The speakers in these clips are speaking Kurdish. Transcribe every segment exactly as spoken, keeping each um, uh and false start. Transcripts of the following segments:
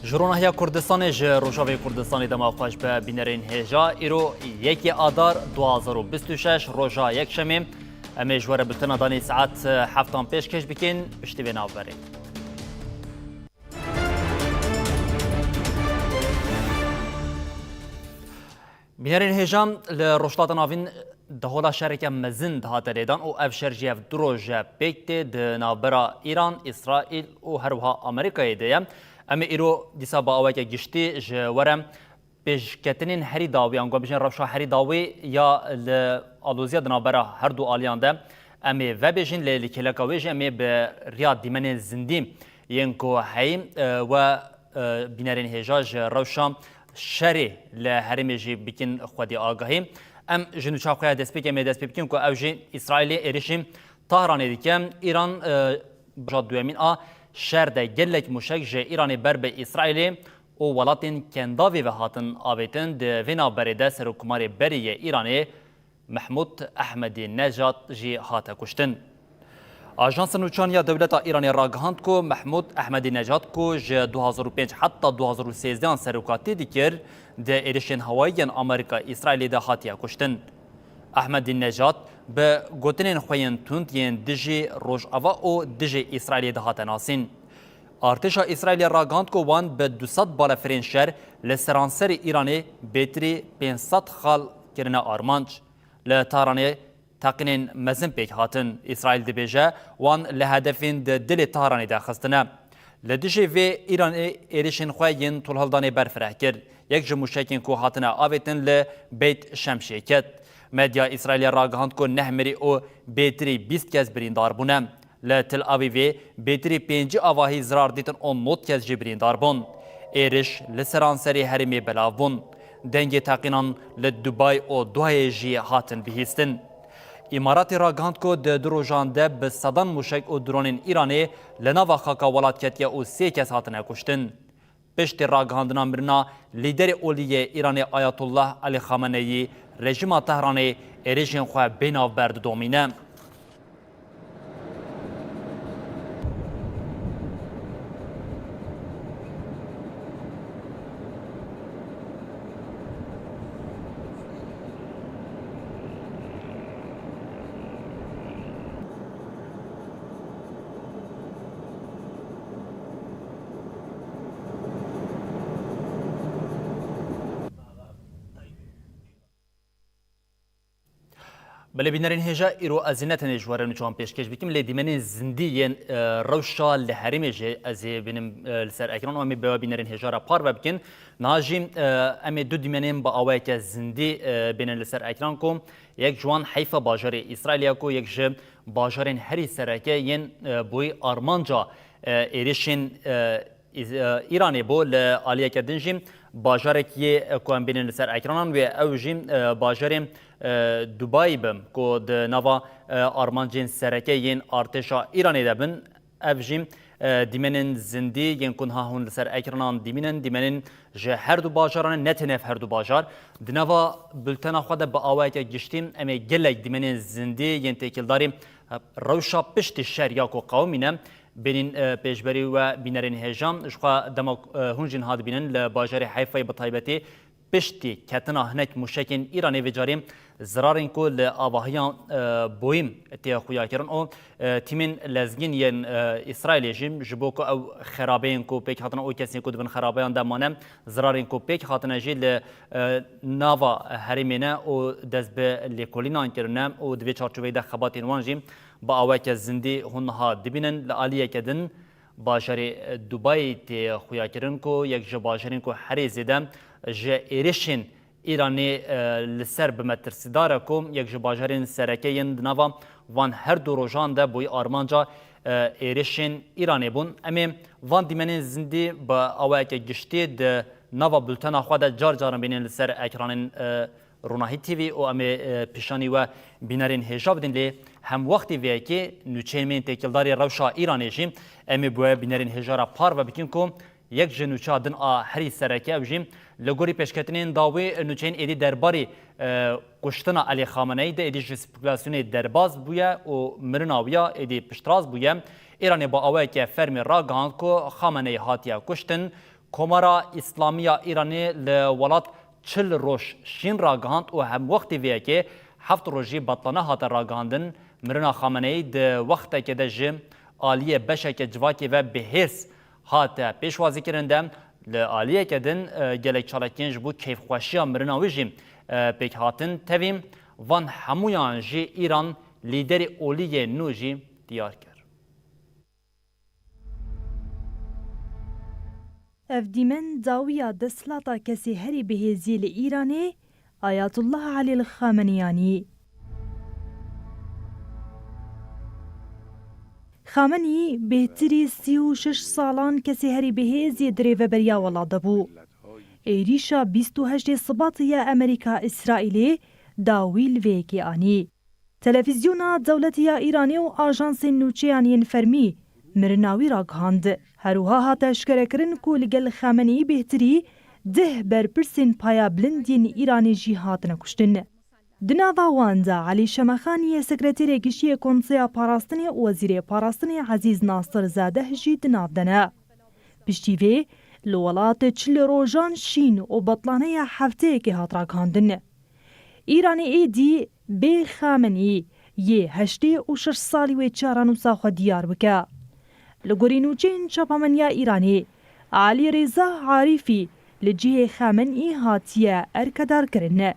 Ji ronahiya Kurdistanê, ji Rojavê Kurdistanê dema xweş be bînerên hêja. Îro yekê Adar du hazar û bîst û şeş, roja yekşemê. Em ê ji we re bultena danê saet heftan pêşkêş bikin. Piştî vê navberê. Bînerên hêja, li Rojhilata Navîn dehola şereke mezin dihate lêdan û ev şer jî ev du roj e pêk tê di navbera Îran, Îsraîl û her wiha Amerîkayê de ye. Em ê îro dîsa bi aweke giştî ji we re pêşketinên herî dawî, ango bijin rewşa herî dawî ya li aloziya di navbera her du aliyan de em ê vebêjin, lê li kêleka wê jî em ê bi riya dîmenên zindî yên ku heyî, e, we, e, bînerên hêja ji rewşa şerê li herêmê jî bikin xwedî agahî. Em ji nûça xwe ya destpêkê em ê dest pê bikin ku ew jî Îsraîlê êrişî Tahranê dike. Îran, e, baja duyemîn a şer de gelek mûşek ji Îranê ber bi Îsraîlê û welatên Kendavê ve hatin avêtin. Di vê navberê de Serokkomarê berî yê Îranê Mehmûd Ehmedî Nejad jî hate kuştin. Ajansa nûçan ya dewleta Îranê ragihand ku Mehmûd Ehmedî Nejad ku ji du hazar û pênc heta du hazar û sêzdeh an serokatî dikir, di êrişên hewayî yên Amerîka Îsraîlê de hatiye kuştin. Ehmedî Nejad bi gotinên xwe yên tund yên dijî Rojava û dijî Îsraîlê dihate nasîn. Artêşa Îsraîlê ragihand ku wan bi du sed balefirên şer li seranserî Îranê bêtirî pênc sed xal kirine armanc. Li Tahranê teqînên mezin pêk hatin. Îsraîl dibêje, wan li hedefên di dilê Tahranê de xistine. Li dijî vê Îranê êrişên xwe yên tolhildanê berfireh kir. Yek ji mûşekên ku hatine avêtin li Beyt Şemşê ket. Medya Îsraîlê ragihand ku neh mirî û bêtirî bîst kes birîndar bûne. Li Tel Avîvê bêtirî pêncî avahî zirar dîtin û nod kes jî birîndar bûn. Êriş li seranserê herêmê belav bûn. Dengê teqînan li Dubay û Duhayê jî hatin bihîstin. Îmaratê ragihand ku di du rojan de bi sedan mûşek û dronên Îranê li nava xaka welat ketiye û sê kes hatine kuştin. Piştî ragihandina mirina lîderê olî yê Îranê Ayatollah Elî Xameneyî, rejîma Tehranê êrişên xwe bê navber didomîne. Belê bînerên hêja, îro ez ê ne tenê ji we re nûçewan pêşkêş bikim, lê dîmenên zindî yên, e, rewşa li herêmê jî ez ê bînim, e, li ser ekran û em ê bi we bînerên hêja re parve bikin. Niha jî, e, em ê du dîmenên bi awayeke zindî, e, bînin li ser ekran ku yek ji wan heyfa bajarê Îsraîlê ye ku yek ji bajarên herî sereke yên, e, bûyî armanca, e, êrişên, e, Îz-, e, Îranê bû. Li aliyeke din jî bajarek yê, e, ku em bînin li ser ekranan wê ew jî, e, bajarê, e, Dubayî bi ku di nava, e, armancên sereke yên artêşa Îranê de bin. Ev jî, e, dîmenên zindî yên ku niha hûn li ser ekranan dibînin, dîmenên ji her du bajaran in, ne tenê ev her du bajar. Di nava bultena xwe de bi awayeke giştî em ê gelek dîmenên zindî yên têkildarî, e, rewşa piştî şer ya ku qewimîne, bênîn, e, pêşberî we bînerên hêja. Ji xwe dema, e, hûn jî niha dibînin li bajarê Heyfayê bi taybetî piştî ketina hinek mûşekên Îranê vê carê zirarên ku li avahiya, e, boyî tê xuyakirin û, e, tîmên lezgîn yên, e, Îsraîlê jî ji bo ku ew xerabeyên ku pêk hatine û kesên ku di bin xerabeyan de mane, zirarên ku pêk hatine jî li, e, nava herêmê ne û dest bi lêkolînan kirine û di vê çarçoveyê de xebatên wan jî bi aweke zindî hûn niha dibînin. Li aliyeke din bajarê Dubayê tê xuyakirin ku yek ji bajarên ku herî zêde ji êrişên Îranê, e, li ser bi metirsîdar e ku yek ji bajarên sereke yên di nava van her du rojan de bûyî armanca, e, êrişên Îranê bûn. Em ê van dîmenên zindî bi awayeke giştî di nava bultena xwe de car caran bînin li ser ekranên, e, Ronahî T V û em ê, e, pêşanî we bînerên hêja bidin, lê hemwextî vê yekê nûçeyên me yên têkildarî rewşa Îranê jî em ê bi we bînerên hêja re parve bikin ku yek ji nûça din a herî sereke ew jî li gorî pêşketinên dawî nûçeyên êdî derbarî, e, kuştina Elî Xameneyî de êdî ji spekulasyonê derbaz bûye û mirina wî ya êdî piştrast bûye. Îranê bi awayeke fermî ragihand ku Xameneyî hatiye kuştin. Komara Îslamî ya Îranê li welat çil roj şîn ragihand û hemwextî vê yekê heft rojî betlane hate ragihandin. Mirina Xameneyî di wexteke de ji aliyê beşeke civakê ve bi hêz hate pêşwazîkirin de li aliyeke din, e, gelek çalakiyên ji bo keyfxweşiya mirina wî jî, e, pêk hatin. Tevî van hemûyan jî Îran lîderê olî yê nû jî diyar kir. Ev dîmen dawiya desthilata kesê herî bihêziyê li Îranê, Ayatullah Elî Xameneyanî. Xamenî bêhtirî sî û şeş salan kesê herî bihêziyê di rêveberiya welat de bû. Êrîşa bîst û heştê Sibatê ya Amerîka Îsraîlê dawî li vê yekê anî. Televîzyona dewletî ya Îranê û ajansên nûçeyan yên fermî mirina wî ragihand. Her wiha hate eşkerekirin ku li gel Xameneî bêhtirî deh berpirsên paya bilind yên Îranê jî hatine kuştin. Di nava wan de Elî Şemexanî yê sekreterê giştî yê Konseya Parastinê û Wezîrê Parastinê Ezîz Nasir Zadeh jî di nav de ne. Piştî vê, li welatê çil rojan şîn û betlaneya hefteyekê hat ragihandin. Îranê êdî bê Xamenî yê heştê û şeş salî wê çaranûsa xwe diyar bike. Li gorî nûçeyên çapemeniya Îranê, Elî Rêza Arîfî li cihê Xamenî hatiye erkedarkirin.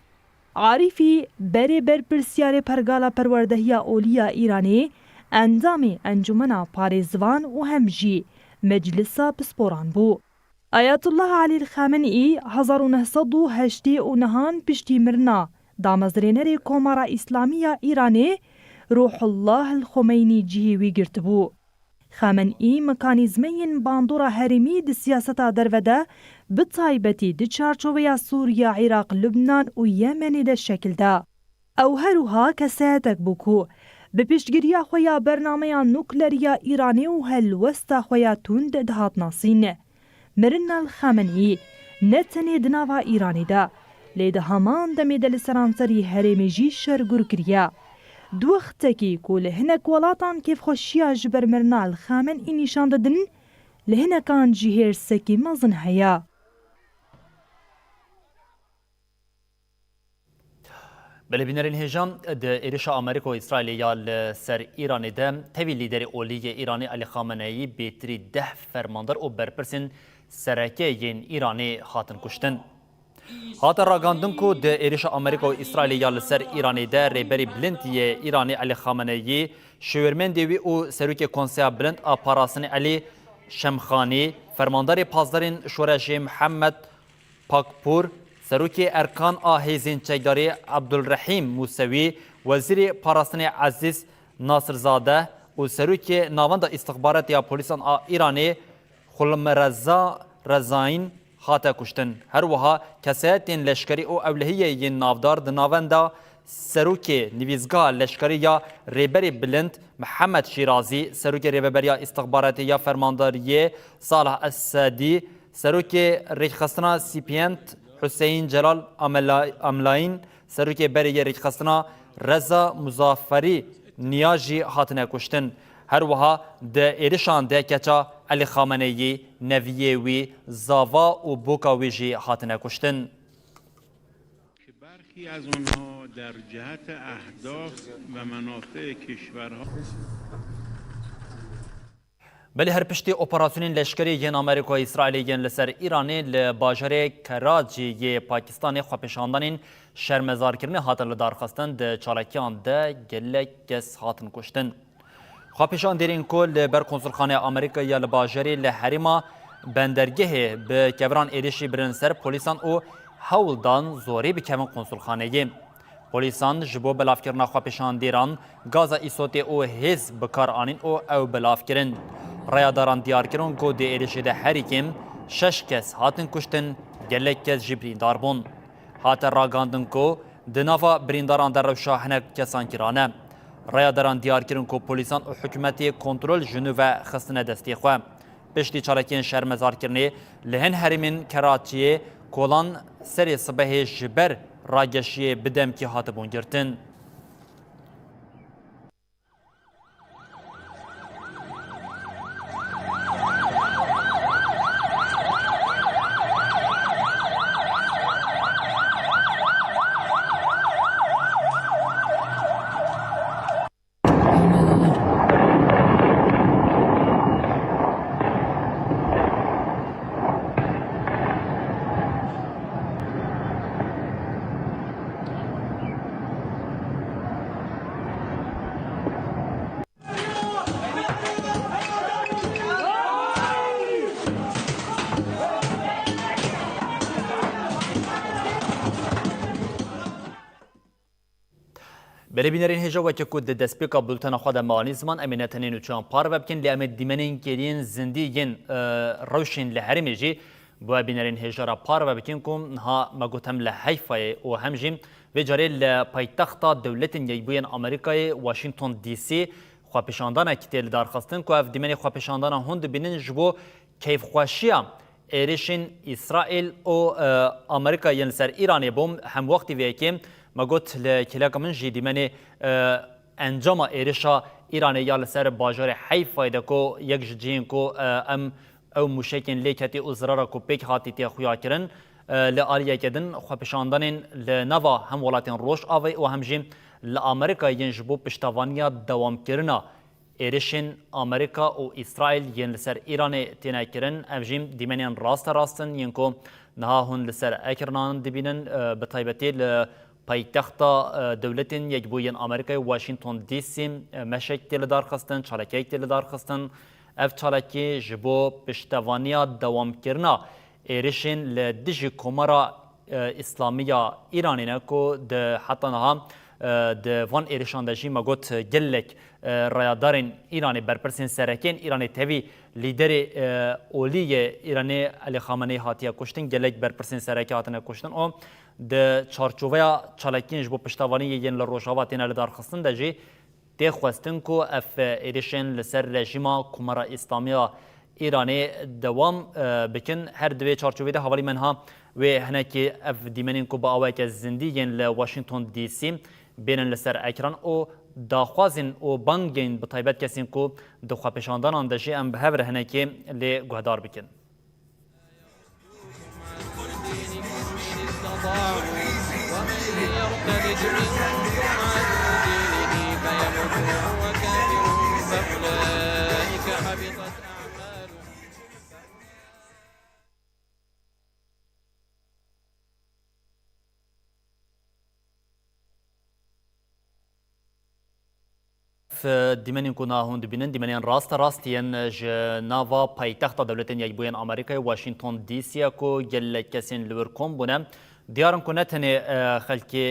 Arîfî berê berpirsiyarê pergala perwerdehiya olî ya Îranê, endamê Encûmena Parêzvan û hem jî Meclisa Pisporan bû. Ayetullah Elî Xamenî hezar û neh sed û heştê û nehan piştî mirina damezrênerê Komara Îslamî ya Îranê Ruhullah el Xomeynî cihê wî girtibû. Xamenî mekanîzmeyên bandora herêmî di siyaseta derve de, bi taybetî di çarçoveya Sûriya, Iraq, Lubnan û Yemenê de şekil da. Ew her wiha kesayetek bû ku bi piştgiriya xwe ya bernameya nuklerî ya Îranê û helwesta xwe ya tund dihat nasîn. Mirina li Xamenî ne tenê di nava Îranê de, lê di heman demê de li seranserî herêmê jî şergur kiriye. Di wextekî ku li hinek welatan kêfxweşiya ji ber mirina li Xamenî nîşan didin, li hinekan jî hêrsekî mezin heye. Belê bînerên hêja, di êrişa Amerîka û Îsraîlê ya li ser Îranê de tevî lîderê olî yê Îranê Elî Xameneyî bêtirî deh fermandar û berpirsên sereke yên Îranê hatin kuştin. Hate ragandin ku di êrişa Amerîka û Îsraîlê ya li ser Îranê de rêberî bilind yê Îranê Elî Xameneyî, şêwirmendê wî û serokê Konseya Bilind a Parastinê Elî Şemxanî, fermandarê Pasdarên Şoreşê Mihemed Pakpûr, Serokê Erkan a Hêzên Çekdarî Ebdulrehîm Mûsewî, Wezîrê Parastinê Ezîz Nasirzade û Serokê Navenda Îstixbaratê ya Polîsan a Îranê Xulmereza Rezaîn hate kuştin. Her wiha kesayetên leşkerî û ewlehiyê yên navdar di navenda Serokê Nivîzgeha Leşkerî ya Rêberê Bilind Mihemed Şîrazî, Serokê Rêveberiya Îstixbaratê ya Fermandariyê Salah Esedî, Serokê Rêkxistina C P N Huseyîn Celal Amela-, Amlayîn, Serokê berê yê Rêkxistina Reza Muzaferî Niya jî hatine kuştin. Her wiha di êrişan de keça Elî Xameneyî, neviyê wî, zava û boka wî jî hatine kuştin. که برخی از آنها در جهت اهداف و منافع کشورها Belê her piştî operasyonên leşkerî yên Amerîka û Îsraîlê yên li ser Îranê li bajarê Keracî yê Pakistanê xwepêşandanên şermezarkirinê hatin lidarxistin, di çalakiyan de gelek kes hatin kuştin. Xwepêşanderên ku li ber konsulxaneya Amerîka ya li bajarê li herêma Bendergehê bi keviran êrişî birin ser polîsan û hewl dan zorî bikevin konsulxaneyê. Polîsan ji bo belavkirina xwepêşandêran gaza îsotê û hêz bi kar anîn û ew belav kirin. Rayadaran diyar kirin ku di êrişê de herî kêm şeş kes hatin kuştin, gelek kes jî birîndar bûn. Hate ragandin ku di nava birîndaran de rewşa hinek kesan giran e. Rayadaran diyar kirin ku polîsan û hikûmetê kontrol ji nû ve xistine destê xwe. Piştî çalakiyên şermezarkirinê li hin herêmên Keraçiyê kolan serê sibehê ji ber rageşiyê bi demkî hatibûn girtin. Belê bînerên hêja, weke ku di destpêka bultena xwe de me anî ziman, em ê ne tenê nûçeyan parve bikin, lê em ê dîmenên kêliyên zindî yên, e, rewşên li herêmê jî bo bînerên hêja re parve bikin ku niha me got hem li Heyfayê û hem jî vê carê li paytexta Dewletên Yekbûyên Amerîkayê, Washington D C, xwepêşandanek tê lidarxistin ku ev dîmenê xwepêşandana hûn dibînin ji bo keyfxweşiya êrişên Îsraîl û, e, Amerîka yên li ser Îranê bû. Hemwextî vê yekê me got li kêleka min jî dîmenê, e, encama êrişa Îranê ya li ser bajarê Heyfayê de ku yek ji cihên ku, e, em ew mûşekên lê ketî û zirara ku pêk hatî tê xuyakirin, e, li aliyeke din xwepêşandanên li nava hem welatên Rojavayê û hem jî li Amerîka yên ji bo piştevaniya dewamkirina êrişên Amerîka û Îsraîl yên li ser Îranê têne kirin, ev jî dîmenên rasterast in yên ku niha hûn li ser ekranan dibînin, e, bi taybetî li paytexta, e, Dewletên Yekbûyên Amerîkayê, Washington D C, e, meşek tê lidarxistin, çalakiyek tê lidarxistin. Ev çalakî ji bo piştevaniya dewamkirina êrişên li dijî Komara, e, Îslamî ya Îranê ne ku di heta niha, e, di van êrişan de jî me got gelek, e, rayedarên Îranê, berpirsên sereke yên Îranê tevî lîderê, e, olî yê Îranê Elî Xameneî hatiye kuştin, gelek berpirsên sereke hatine kuştin û di çarçoveya çalakiyên ji bo piştevaniyê yên li Rojava têne lidarxistin de jî tê xwestin ku ev êrişên li ser rejîma Komara Îslamî ya Îranê dewam, e, bikin. Her di vê çarçovê de hevalî me niha wê hinekî ev dîmenên ku bi awayeke zindî yên li Washington D C bênin li ser ekran û daxwazên û bangên bi taybet kesên ku di xwepêşandanan de jî em bi hev re hinekê lê guhdar bikin. F-, dîmenên ku niha hûn dibînin, dîmenên raste rast yên ji nava paytexta Dewletên Yekbûyên Amerîkayê, Washington D C ye ku gelek kesên li wir kom bûne. Diyar in ku ne tenê, e, xelkê,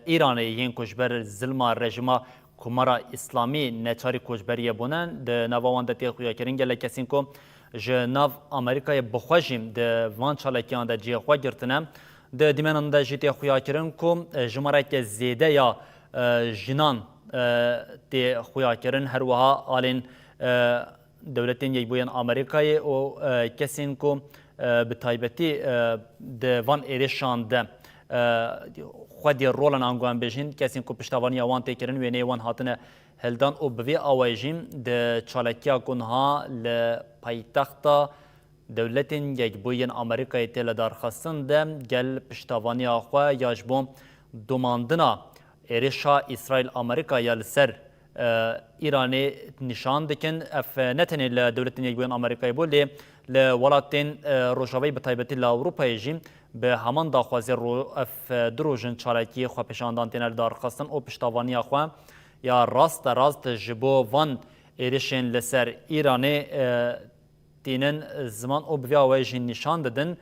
e, Îranê yên ku ji ber zilma rejîma Komara Îslamî neçarî koçberiyê bûne, di nava wan de tê xuyakirin gelek kesên ku ji nav Amerîkayê bi xwe jî di van çalakiyan de cihê xwe girtine. Di dîmenan de jî tê xuyakirin ku, e, jimareke zêde ya, e, jinan, e, tê xuyakirin. Her wiha alên, e, Dewletên Yekbûyên Amerîkayê û, e, kesên ku, e, bi taybetî, e, di van êrişan de, e, xwedî rolan ango em bêjin, kesên ku piştevaniya wan tê kirin, wêneyê wan hatine hildan û bi vî awayî jî di çalakiya ku niha li paytexta Dewletên Yekbûyên Amerîkayê tê lidarxistin de gel piştevaniya xwe ya ji bo domandina êrişa Îsraîl-Amerîka ya li ser, e, Îranê nîşan dikin. Ev, e, ne tenê li Dewletên Yekbûyên Amerîkayê bû, lê li welatên, e, Rojavayê, bi taybetî li Ewropayê jî bi heman daxwazê ro-, ev, e, du roj in çalakî xwepêşandan têne lidarxistin û piştevaniya xwe ya rasterast ji bo van êrişên li ser Îranê, e, tînin ziman û bi vî awayî jî nîşan didin.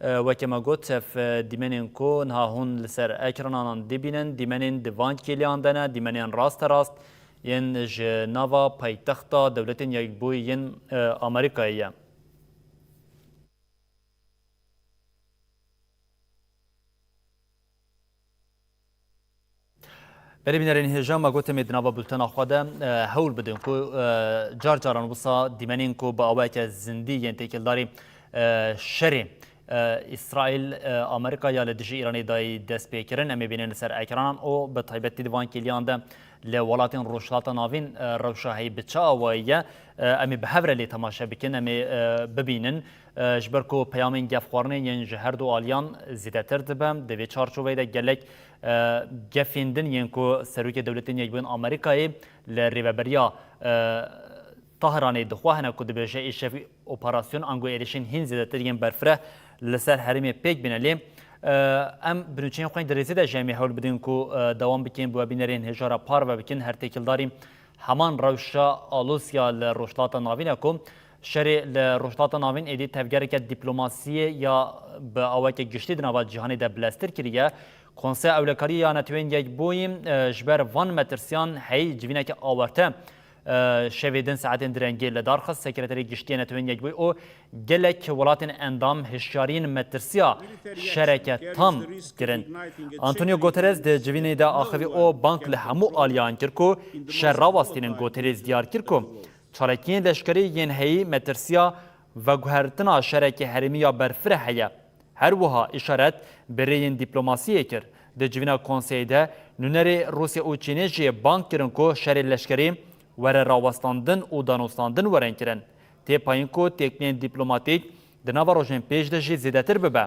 E, weke me got, ev, e, dîmenên ku niha hûn li ser ekranan dibînin, dîmenên di van kêliyan de ne, dîmenên rasterast yên ji nava paytexta Dewletên Yekbûyî yên, e, Amerîkayê ye. Belê bînerên hêja, me got em ê di nava bultena xwe de, e, hewl bidin ku, e, car caran wisa dîmenên ku bi awayeke zindî yên têkildarî, e, şerê, e, Îsraîl, e, Amerîka ya li dijî Îranê dayî dest pê kirin, em ê bînin li ser ekranan û bi taybetî di van kêliyan de li welatên Rojhilata Navîn, e, rewşa heyî bi çi awayî ye, e, em ê bi hev re lê temaşe bikin, em ê, e, bibînin. E, ji ber ku peyamên gefxwarinê yên ji her du aliyan zêdetir dibe, di vê çarçoveyê de gelek, e, gefên din yên ku Serokê Dewletên Yekbûyên Amerîkayê li rêveberiya, e, Tahranê dixwe hene ku dibêje, êşev operasyon ango êrişên hîn zêdetir yên berfireh li ser herêmê pêk bîne. Lê, e, em bi nûçeyên xwe yên dirêzî de jî em ê hewl bidin ku, e, dewam bikin, bi we bînerên hêja re parve bikin, her têkildarî heman rewşa alozya li Rojhilata Navîn e ku şerê li Rojhilata Navîn êdî tevgereke dîplomasiyê ya bi awayeke giştî di nava cîhanê de bileztir kiriye. Konseya Ewlekariyê ya Netewên Yekbûyî, e, ji ber van metirsiyan heyî civîneke awarte, e, şevê din saetên direngê li dar xist. Sekreterê Giştî yê Netewên Yekbûyî û gelek welatên endam hişyariyên metirsiya şereke tam kirin. Antonio Guterres di civînê de axivî û bang li hemû aliyan kir ku şer rawestînin. Guterres diyar kir ku çalakiyên leşkerî yên heyî metirsiya veguhertina şerekê herêmî ya berfireh heye. Her wiha îşaret bi rêyên dîplomasiyê kir. Di civîna konseyê de nûnerê Rûsya û Çînê jî bang kirin ku şerê leşkerî were rawestandin û danûstandin werin kirin. Tê payîn ku têkiliyên dîplomatîk di nava rojên pêş de jî zêdetir bibe.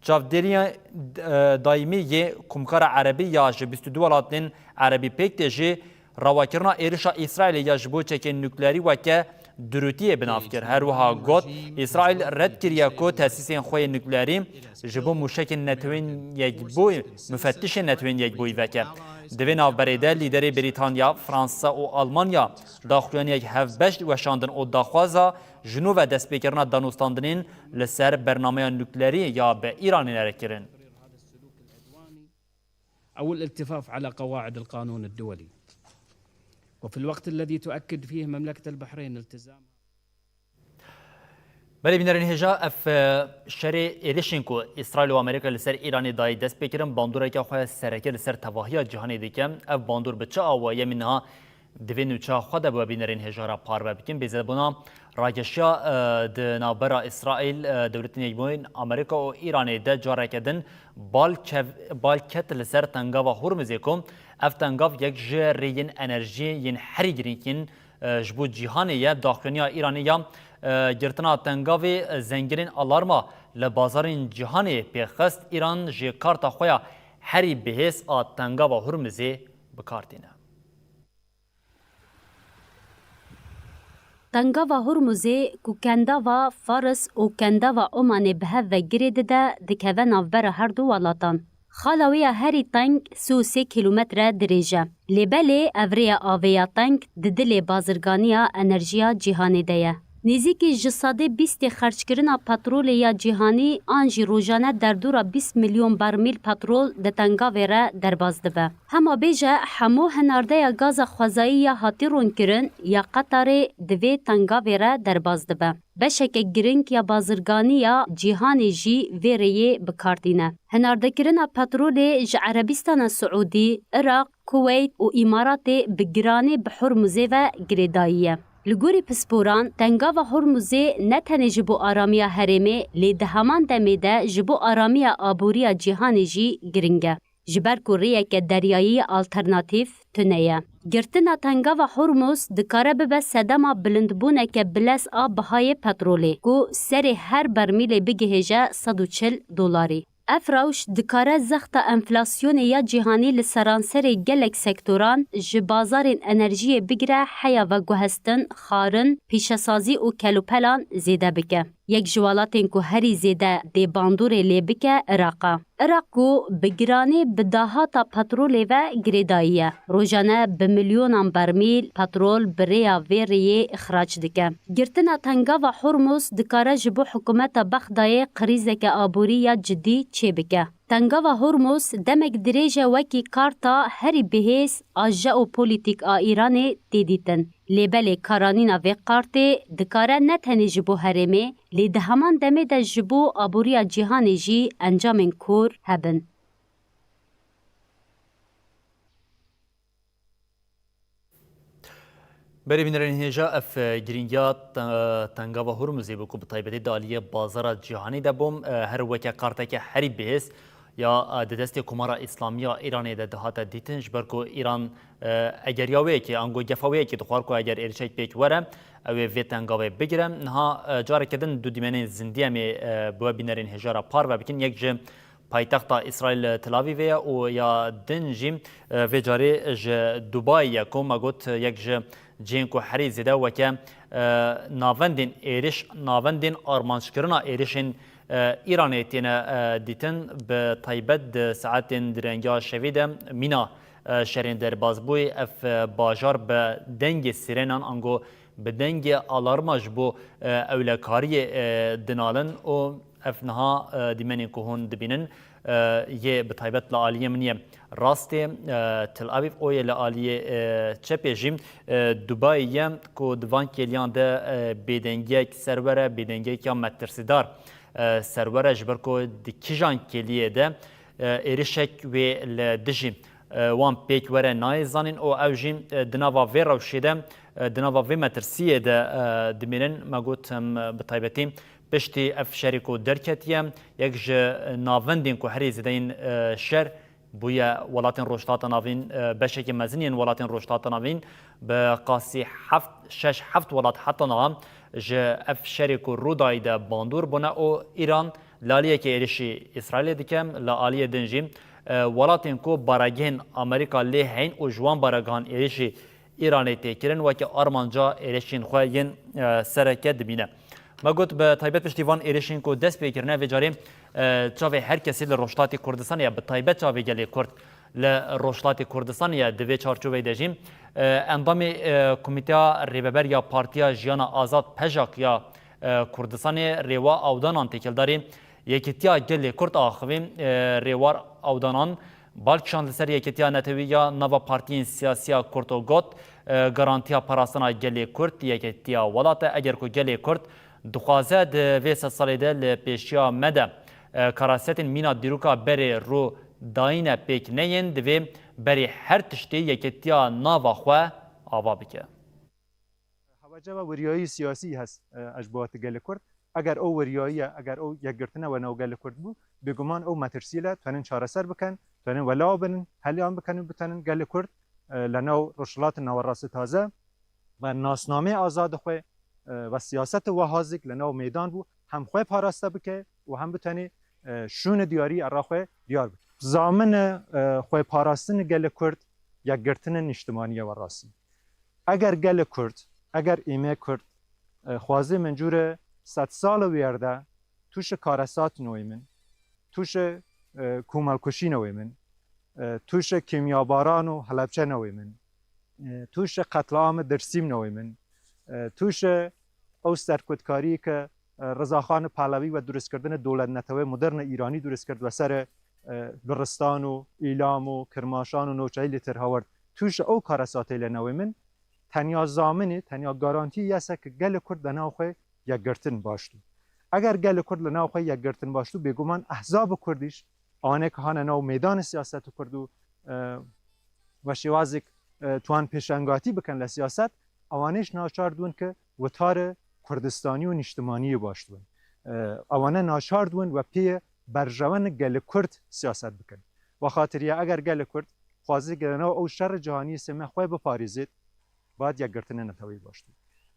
Çavdêriya, e, daîmî yê Komkara Erebî ya ji bîst û du welatên Erebî pêk tê jî rawekirina êrişa Îsraîlê ya ji bo çekên nukleerî weke durûtiyê bi nav kir. Her wiha got, Îsraîl red kiriye ku tesîsên xwe yê nukleerî ji bo mûşekên Netewên Yekbûyî, mufettişên Netewên Yekbûyî veke. Di vê navberê de lîderê Brîtanya, Fransa û Almanya daxuyaniyek hevbeş weşandin û daxwaza ji nû ve destpêkirina danûstandinên li ser bernameya nukleerî ya bi Îranê re kirin. أو الالتفاف على قواعد القانون الدولي. وفي الوقت الذي تؤكد فيه مملكة البحرين التزامها Belê bînerên hêja, ev, e, şerê êrişên ku Îsraîl û Amerîka li ser Îranê dayî dest pê kirin, bandoreke xwe sereke li ser tevahiya cîhanê dike. Ev bandor bi çi awayî ye, em ê niha di vê nûçeya xwe de bi we bînerên hêja re parve bikin. Bê zêdebûna rageşiya, e, di navbera Îsraîl, e, Dewletên Yekbûyî Amerîka û Îranê de careke din bal kev-, bal ket li ser tengava Hormuzê ku ev tengav yek ji rêyên enerjiyê yên herî girîng yên, e, ji bo cîhanê ye. Daxuyaniya Îranê ya, e, girtina tengavê, e, zengirên alarma li bazarên cîhanê pêxist. Îran jî karta xwe ya herî bihêz a tengava Hormuzê bi kar tîne. Tengava Hormuzê ku kendava Faris û kendava Omanê bi hev ve girê dide, dikeve navbera her du welatan. Xala wê ya herî teng sî û sê kîlometre dirêj e. Lê belê ev rêya avê ya teng di dilê bazirganiya enerjiya cîhanê de ye. Nêzîkî ji sedê bîstê xerckirina petrolê ya cîhanî an jî rojane derdora bîst milyon bermîl petrol di tengavê re derbas dibe. Hema bêje hemû hinardeya gaza xwezayî ya hatî ronkirin ya Qetarê di vê tengavê re derbas dibe. Beşeke giring ya bazirganî ya cîhanê jî vê rêyê bi kar tîne. Hinardekirina petrolê ji Erebîstana Siûdî, Iraq, Kuweyt û Îmaratê bi giranî bi Hormuzê ve girêdayî ye. Li gorî pisporan, tengava Hormuzê ne tenê ji bo aramiya herêmê, lê di heman demê de ji bo aramiya aboriya cîhanê jî giring e. Ji ber ku rêyeke deryayî alternatîf tune ye. Girtina tengava Hormuz dikare bibe sedema bilindbûneke bilez a bihayê petrolê, ku serê her bermîlê bigihêje sed û çil dolarî. Ev rewş dikare zexta enflasyonê ya cîhanî li seranserê gelek sektoran, ji bazarên enerjiyê bigire heya veguhestin, xwarin, pîşesazî û kelopelan zêde bike. Yek ji welatên ku herî zêde dê bandorê lê bike, Iraq e. Iraq ku bi giranî bi dahata petrolê ve girêdayî ye. Rojane bi milyonan bermîl petrol bi rêya vê rêyê îxrac dike. Girtina tengava Hormuz dikare ji bo hikûmeta Bexdayê krîzeke aborî ya cidî çêbike. Tengava Hormuz demek dirêj e wekî karta herî bihêz a jeopolîtîk a Îranê tê dîtin. Lê belê karanîna vê kartê dikare ne tenê ji bo herêmê, lê di heman demê de ji bo aboriya cîhanê jî encamên kor hebin. Berê bînerên hêja, ev, e, girîngiya te-, tengava Hormuzê bû ku bi taybetî di aliyê bazara cîhanî de bû, e, her weke karteke herî bihêz ya, e, di destê Komara Îslamî ya Îranê de dihate dîtin, ji ber ku Îran, e, egeriya wê yekê, ango gefa wê yekê dixwar ku eger êrişek pêk were, ew ê vê tengavê bigire. Niha, e, careke din du dîmenên zindî em ê, e, bi we bînerên hêja re parve bikin. Yek ji paytexta Îsraîl Tel Avîvê ye û ya din jî, e, vê carê ji Dubayê ye ku me got yek ji cihên ku herî zêde weke, e, navendên êriş, navendên armanckirina êrişên, e, Îranê têne, e, dîtin. Bi taybet di saetên direngiya şevê de mîna, e, şerên derbasbûyî ev, e, bajar bi dengê sîrenan ango bi dengê alarma ji bo, e, ewlekariyê, e, dinalin û ev niha, e, dîmenên ku hûn dibînin, e, yê bi taybet li aliyê min yê rastê, e, Tel Aviv, o yê li aliyê, e, çepê jî, e, Dubai ye, ku di van kêliyan de, e, bêdengiyek serwere, bêdengiyek ya metirsîdar, e, serwere, ji ber ku di kîjan kêliyê de, e, êrişek wê li dijî, e, wan pêk were nayê zanîn û ew jî, e, di nava vê rewşê de, e, di nava vê metirsiyê de, e, dimînin. Me got, em, bi taybetî piştî ev şerê ku derketiye, yek ji navendên ku herî zêde yên, e, şer bûye welatên Rojhilata Navîn, e, beşekî mezin yên welatên Rojhilata Navîn, bi qasî heft, şeş heft welat heta niha ji ev şerê ku rû dayî de bandor bûne û Îran li aliyekê êrişî Îsraîlê dike, li aliyê din jî, e, welatên ku baregehên Amerîka lê heyîn û ji wan baregehan êrişî Îranê tê kirin, weke armanca êrişên xwe yên, e, sereke dibîne. Me got, bi taybet piştî van êrişên ku dest pê kirine, vê carê, e, çavê her kesî li Rojhilatê Kurdistanê ye, bi taybet çavê gelê Kurd li Rojhilatê Kurdistanê ye. Di vê çarçoveyê de jî, e, endamê, e, Komîteya Rêveber ya Partiya Jiyana Azad, PEJAK, ya, e, Kurdistanê, Rêwa Awdanan, têkildarî Yekîtiya Gelê Kurd axivî, e, Rêwar Awdanan, bal kişand li ser yekîtiya netewî ya nava partiyên siyasî ya Kurd û got, e, garantiya parastina gelê Kurd yekîtiya welat e. Eger ku gelê Kurd dixwaze di vê sedsalê de li pêşiya me de, e, karasetên mîna dîroka berê rû dayîne pêk neyên, divê berê her tiştê yekîtiya nava xwe ava bike. Hewce ve wiryayî siyasî hest, e, ji bo gelê Kurd. Eger ew wiryayî ye, eger ew yekgirtine we nav gelê Kurd bû, bêguman ew metirsî le tuenin çareser bikin, tuenin welaw binin, heliyan bikin û bitenin gelê Kurd, e, li nav Rojhilatê Nawerastê taze ve nasnameyê azadê xwe, e, ve siyasetê wehazîk li nav meydan bû, hem xwe paraste bike û hem bitenê, e, şûnê diyarî era xwe diyar bike. Zamine, e, xwe parastinê gelê Kurd yekgirtinê niştimanî ye werastî. Eger gelê Kurd, eger êmê Kurd, e, xwazê min cûre sedsala wêrde tûşe karesat newê min, tûşe, e, komelkuşî newê min, e, tûşe kîmyabaran û helepçe newê min, e, tûşe qetliamê Dirsîm newê min, e, tûşe ew serkutkarî ke, e, Rizaxan Pehlevi ve durustkirine dewlet netewê moderne Îranî durust kir ve serê, e, Luristan û Îlam û Kirmaşan û newçeyî lê tir heward. Tûşe ew karesatê le newê min, tenya zaminê, tenya garantiyê yese ke gelê Kurd de nav xwe yekgirtin baş dû. Eger gelê Kurd li nav xwe yekgirtin baş dû, bêguman ehzabê Kurdîş, anê ke hane nav meydanê siyasetê Kurd û, e, ve şêwazek, e, tuan pêşangatî bikin li siyaset, ewanêş naçar dûn ke witarê Kurdistanî û niştimaniyê baş dûn. E, ewane naçar dûn ve pê berjewene gelê Kurd siyaset bikin. Vexatirî eger gelê Kurd xwazî gere nav ew şerê cihanî sê me xwe biparêzêt, bad yekgirtinê neteweyî baş dû.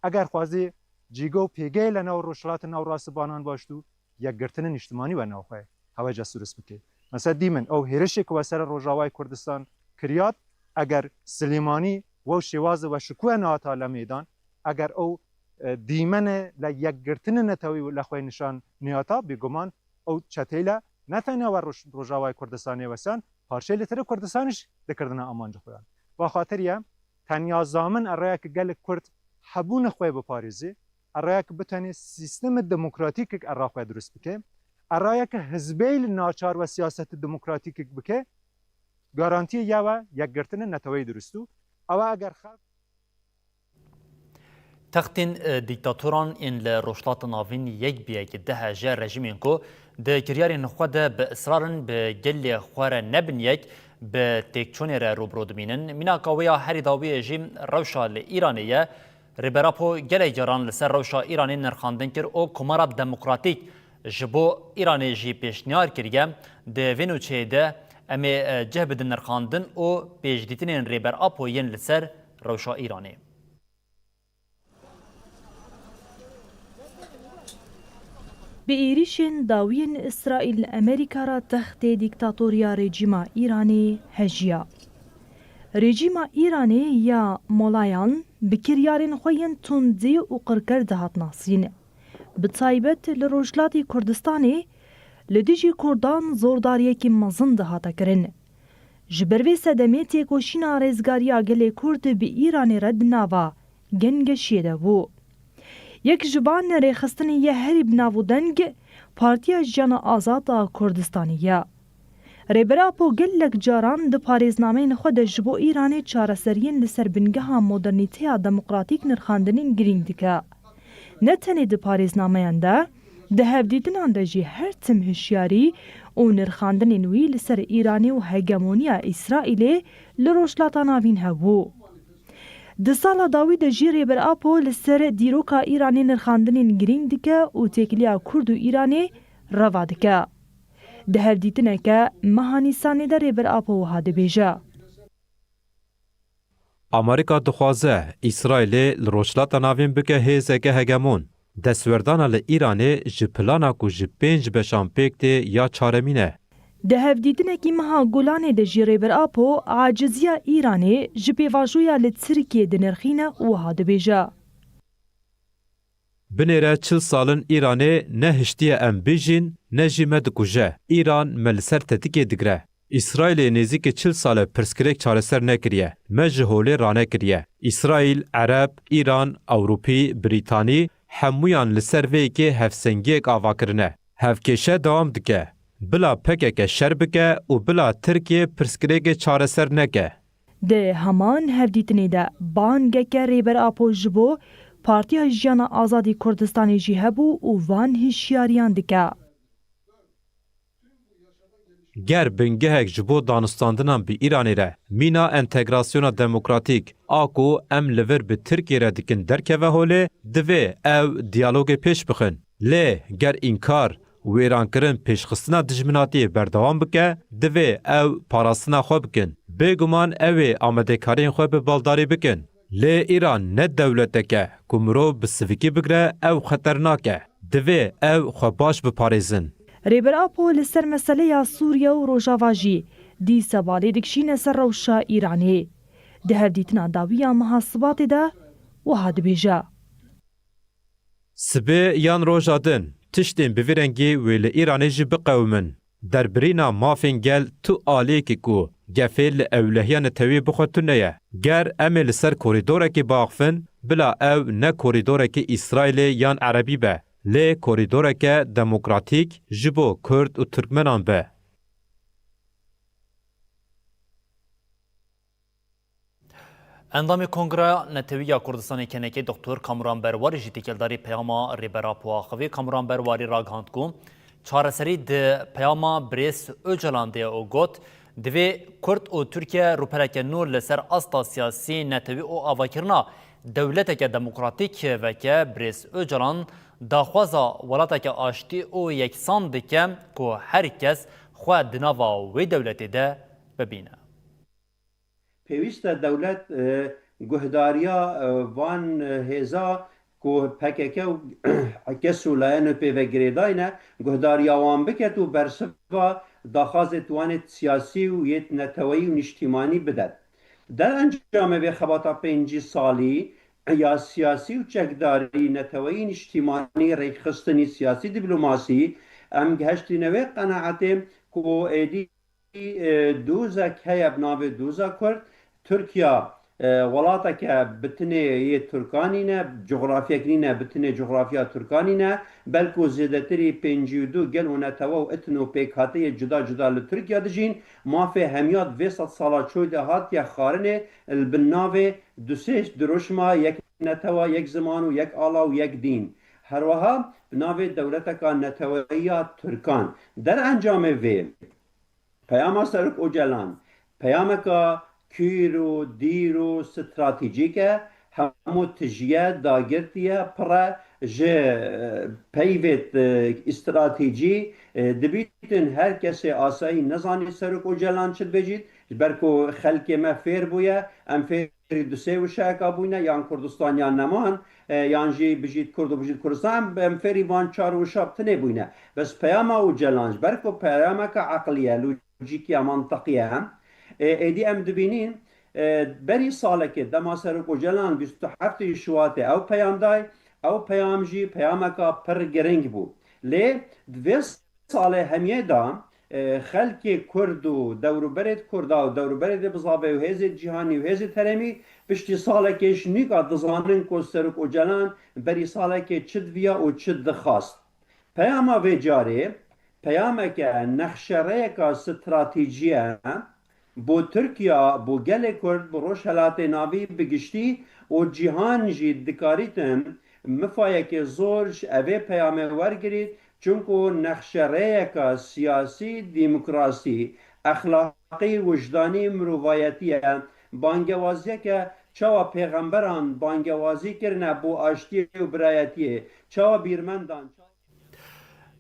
Eger xwazî cîge û pêgehê le nav Rojhilatê Nawerastî banan baş dû, yekgirtinê niştimanî we nav xwe hewece durust bike. Mesela dîmin ew hêrişê ku we ser Rojavayê Kurdistan kiriyat, eger Silêmanî we şêwazê we şikûye nehata le meydan, eger ew, e, dîmene le yekgirtinê netewî le xwe nîşan nehata, bêguman ew çeteyê le ne tenya we Roj-, Rojavayê Kurdistanê wesiyan, parçeyê li tirê Kurdistanî jî dikirdine amanca xwe yan. Vexatirî ye, tenya zamin ereyeke gelek Kurd hebûna xwe biparêzê, erayeke bitenê sîstemê demokratîkek era xwe durust bike, erayeke hizbeyê li naçar we siyaseta demokratîkek bike, garantiyê ya we yekgirtinê neteweyî durust û ew eger xelk Textên, e, dîktatoran ên li Rojhilata Navîn yek bi yek diheje rejîmên ku di kiryarên xwe de bi israr in bi gelê xwe re nebin yek, bi têkçûnê re rû bi rû dimînin. Mînaka wê ya herî dawiyê jî rewşa li Îranê ye. Rêber Apo gelek caran li ser rewşa Îranê nirxandin kir û Komara Demokratîk ji bo Îranê jî pêşniyar kiriye. Di vê nûçeyê de em ê, e, cih bidin nirxandin û pêşdîtinên Rêber Apo yên li ser rewşa Îranê. Bi êrîşên dawiyên Îsraîl li Amerîka re textê dîktatoriya rejîma Îranê hejiya. Rejîma Îranê ya molayan bi kiryarên xwe yên tundî û qirker dihat nasîn. Bi taybet li Rojhilatê Kurdistanê li dijî Kurdan zordariyekî mezin dihate kirin. Ji ber vê sedemê têkoşîna rêzgariya gelê Kurd bi Îranê re di nava gengeşiyê de bû. Yek ji van rêxistinê yê herî bi nav û deng Partiya Jiyana Azad a Kurdistanê ye. Rêber Apo gelek caran di parêznameyên xwe de ji bo Îranê çareseriyên li ser bingeha modernîteya demokratîk nirxandinên girîng dike. Ne tenê di parêznameyan de, di hevdîtinan de jî her tim hişyarî û nirxandinên wî li ser Îranê û hegemoniya Îsraîlê li Rojhilata Navîn hebû. Di sala dawî de jî Rêber Apo li ser dîroka Îranê nirxandinên girîng dike û têkiliya Kurd û Îranê reva dike. Di hevdîtineke meha Nîsanê de Rêber Apo wiha dibêje. Amerîka dixwaze Îsraîlê li Rojhilata Navîn bike hêzeke hegemon. Destwerdana li Îranê ji plana ku ji pênc beşan pêk tê ya çaremîn e. Di hevdîtinekî meha Gulanê de jî Rêber Apo aciziya Îranê ji pêvajoya li Tirkiyê dinirxîne û wiha dibêje. Binêre çil sal in Îranê ne hiştiye em bijîn, ne jî me dikuje. Îran me li ser tetikê digre. Îsraîlê nêzîkî çil sal e pirsgirêk çareser nekiriye. Me ji holê ranekiriye. Îsraîl, Ereb, Îran, Ewropî, Brîtanî, hemûyan li ser vê yekê hevsengiyek ava kirine. Hevkêşe dewam dike. Bila P K K şer bike û bila Tirkiye pirsgirêkê çareser neke. Di heman hevdîtinê de bangeke Rêber Apo ji bo Partiya Jiyana Azadî Kurdistanê jî hebû û van hişyariyan dike. Ger bingehek ji bo danûstandinan bi Îranê re mîna entegrasyona demokratîk a ku em li vir bi Tirkiyê re dikin derkeve holê, divê ew diyalogê pêş bixin. Lê ger înkar, wêrankirin, pêşxistina dijminatiyê berdewam bike, divê ew parastina xwe bikin. Bêguman ew ê amadekariyên xwe bi baldarî bikin. Lê Îran ne dewletek e ku mirov bi sivikî bigre, ew xeternak e. Divê ew xwe baş biparêzin. Rêber Apo li ser meseleya Sûriye û Rojava jî dîsa balê dikişîne ser rewşa Îranê. Di hevdîtina dawî ya meha Sibatê de wiha dibêje. Sibê yan roja din tiştên bi vî rengî wê li Îranê jî biqewimin. Derbirîna mafên gel tu aliyekî ku gefê li ewlehiya neteweyê bixwe tune ye. Ger em ê li ser korîdorekê biaxifin, bila ew ne korîdorekê Îsraîlê yan Erebî be, lê korîdoreke demokratîk ji bo Kurd û Tirkmenan be. Endamê Kongreya Netewî ya Kurdistanê K N K Doktor Kamuran Berwarî jî têkildarî peyama Rêber Apo axivî. Kamuran Berwarî ragihand ku çareserî di peyama birêz Ocalan de ye û got, divê Kurd û Tirkiye rûpeleke nû li ser asta siyasî, netewî û avakirina dewleteke demokratîk veke. Birêz Ocalan daxwaza welateke aştî û yeksan dike ku her kes xwe di nava wê dewletê de bibîne. Pêwîst e dewlet, e, guhdariya, e, van, e, hêza ku P K K û kes û layenê pê ve girêdayî ne, guhdariya wan biket û bersiva daxwazê tiwanê siyasî û yê neteweyî û niştîmanî bidet. Derencamê vê xebata pêncî salî ya siyasî û çekdarî, neteweyî, niştîmanî, rêkxistinî, siyasî, dîplomasî, em gihiştîne wê qenaetê ku êdî e, dozek heye bi navê doza Kurd. Tirkiya, e, welateke bi tinê yê Tirkan nîne, cografyek nîne bi tinê cografya Tirkan nîne, belko zêdetirî pêncî û du gel û netewe û etno pêkhateyê cuda cuda li Tirkiya dijîn. Mafê hemiya di vê sedsala çoy de hatiye xwarinê, li bin navê du sê dirûşma yek netewa, yek ziman û yek ala û yek dîn. Herweha bi navê dewleteka neteweyî ya Tirkan. Derencamê vê, Peyama Serok Ocalan peyameka kûr û dîr û stratejîk e, hemû tijî ye, dagirtî ye, pir e ji, e, peyvêt, e, stratejî, e, dibîtin her kesê asayî nezanî Serok Ocalan çi dibêjît, ji ber ku xelkê me fêr bûye, em fêr du sê wişeyeka bûyne, yan Kurdistan yan neman, e, yan jî bijît Kurd û bijît Kurdistan, em, em fêrî van çar wişa bi tinê bûyne. Bes peyama Ocalan, ji ber ku peyameke eqlî ye, lojîkî ye, mantiqî ye, e, êdî em dibînîn, e, berî salekê dema Serok Ocalan bîst û heftê Şubatê ew peyam day, ew peyam jî peyameka pir giring bû. Lê di vê salê hemiyê de, e, xelkê Kurd û dewrûberê di Kurda û dewrûberê di bizavê û hêzê cîhanî û hêzê herêmî piştî salekê ji nûka dizanin ku Serok Ocalan berî salekê çi diviya û çi dixwast. Peyama vê carê peyameke, nexşerêyeka stratejî ye bo Tirkiye, bo gelê Kurd, bo Rojhelatê Navî bi giştî û cîhan jî dikarîtin mifayekê zor ji evê peyamê wergirît, çunku nexşerêyeka siyasî, demokrasî, exlaqî, wijdanî, mirovayetî ye. Bangewaziyeke çawa pêxemberan bangewazî kirine bo aştiyê û birayetiyê, çawa bîrmendan,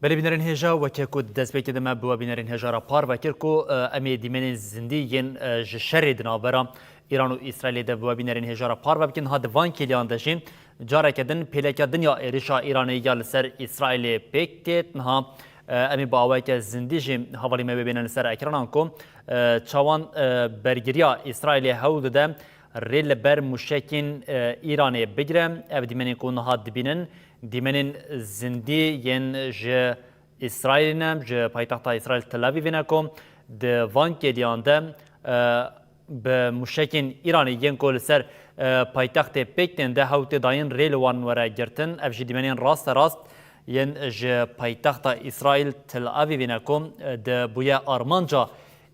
Belê bînerên hêja, weke ku di destpêkê de me bi we bînerên hêja re parve kir ku, e, em ê dîmenên zindî yên, e, ji şerê di navbera Îran û Îsraîlê de bi we bînerên hêja re parve bikin. Ha di van kêliyan de jî careke din pêleke din ya êrişa Îranê ya li ser Îsraîlê pêk têt. Niha, e, em ê bi awayeke zindî jî hevalî me wê bêne li ser ekranan ku, e, çawan, e, bergiriya Îsraîlê hewl dide rê li ber mûşekên, e, Îranê bigire. Ev dîmenên ku niha dibînin, dîmenên zindî yên ji Îsraîlê ne, ji paytexta Îsraîl Tel Avîvê ne ku di van kêliyan de, e, bi mûşekên Îranê yên ku li ser, e, paytextê pêk tên de hewl tê dayîn rê li wan were girtin. Ev jî dîmenên rasterast yên ji paytexta Îsraîl Tel Avîvê ne ku, e, di bûye armanca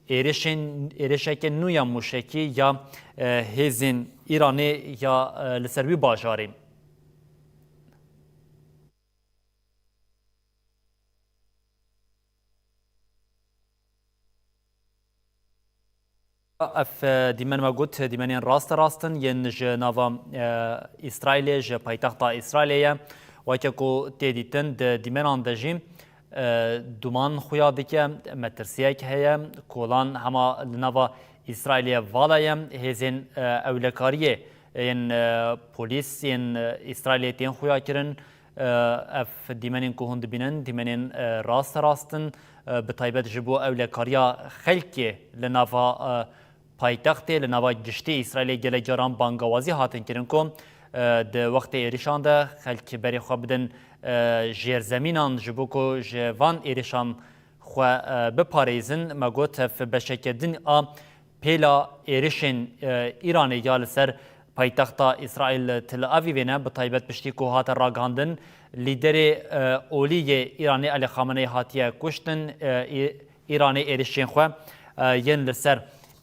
êrişên, êrişeke nû ya mûşekî ya, e, hêzên Îranê ya, e, li ser wî bajarê. Ev, e, dîmen me got, dîmenên rasterast in yên ji nava, e, Îsraîlê, ji paytexta Îsraîlê ye. Weke ku tê dîtin di dîmenan de jî, e, duman xuya dike, metirsiyek heye, kolan hema li nava Îsraîlê vala ye, hêzên, e, ewlekariyê yên, e, polîs yên, e, Îsraîlê tên xuya kirin. E, ev dîmenên ku hûn dibînin, dîmenên, e, rasterast in, e, bi taybet ji bo ewlekariya xelkê li nava, e, paytextê, li nava giştî Îsraîlê gelek caran bangawazî hatin kirin ku, e, di wextê êrişan de xelk berê xwe bidin, e, jêrzemînan ji bo ku ji van êrişan xwe, e, biparêzin. Me got ev beşeke din a pêla êrişên, e, Îranê ya li ser paytexta Îsraîl Tel Avîvê ne, bi taybet piştî ku hate ragihandin, lîderê, e, olî yê Îranê Elî Xameneî hatiye kuştin, e, Î-, Îranê êrişên xwe, e, yên li ser,